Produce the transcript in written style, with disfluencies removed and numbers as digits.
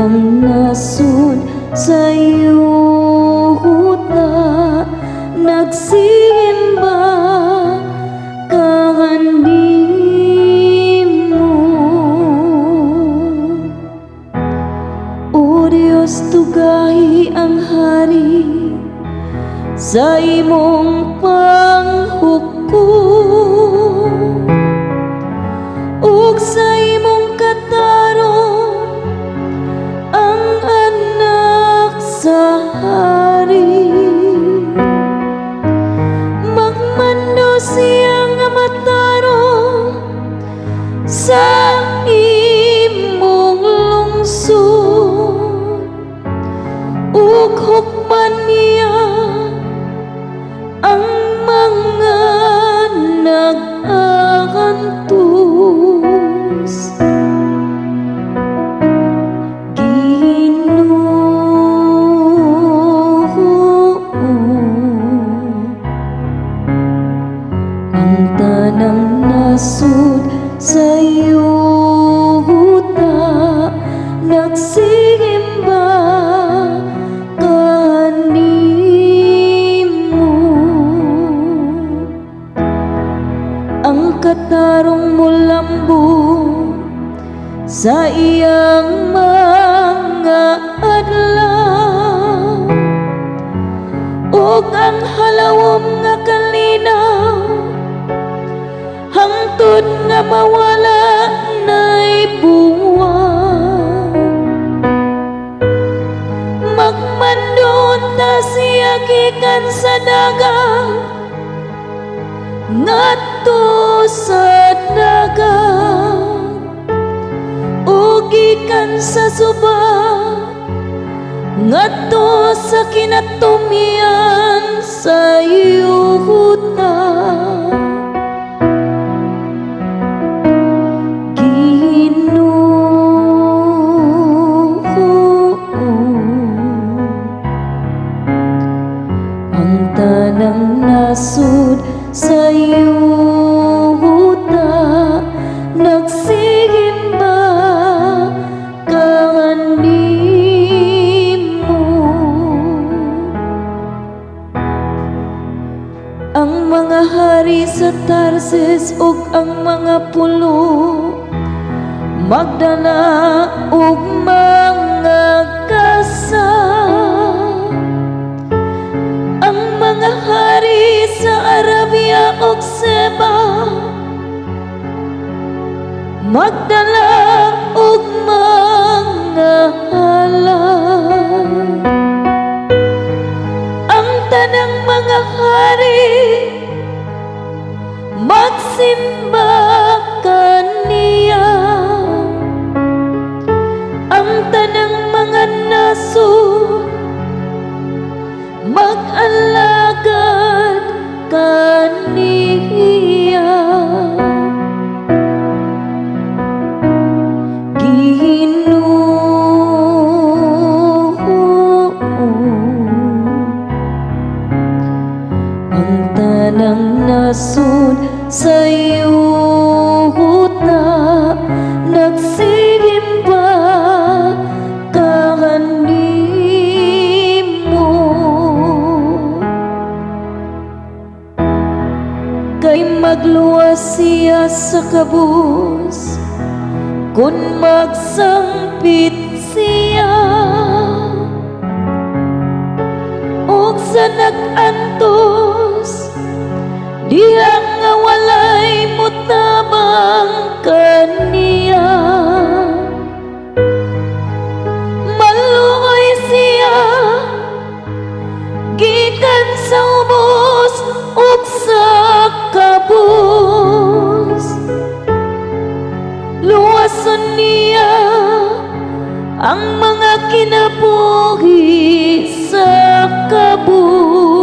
Tanang nasod sa yuta nagsimba kanimo. O Diyos, tugahi ang hari sa imong panghukom ug sa imong katarong ang anak sa hari. Magmando siya nga matarong sa imong lungsod ug hukman niya ang mga nag-aantos. Ginoo, ang tanang nasod sa yuta nagsimba kanimo. Ang katarong mulambo sa iyang mga adlaw ug ang halawom nga kalinaw hangtod nga mawala na'y buwan. Magmando unta siya gikan sa dagat ngadto sa dagat ug gikan sa suba ngadto sa kinatumyan sa yuta. Ginoo, ang tanang nasod sa yuta nagsimba kanimo. Ang mga hari sa Tarsis ug ang mga pulo magdala og mga kasa. Ang mga hari sa Arabia ug Seba magdala og mga halad. Ang tanang mga hari magsimba kaniya. Ang tanang mga nasod mag-alagad kaniya. Ginoo, ang tanang nasod sa yuta nagsimba kanimo. Kay magluwas siya sa kabus kung magsangpit siya ug sa nag-antos diha nga walay mutabang kaniya. Maluoy siya gikan sa ubos ug sa kabus. Luwason niya ang mga kinabuhi sa kabus.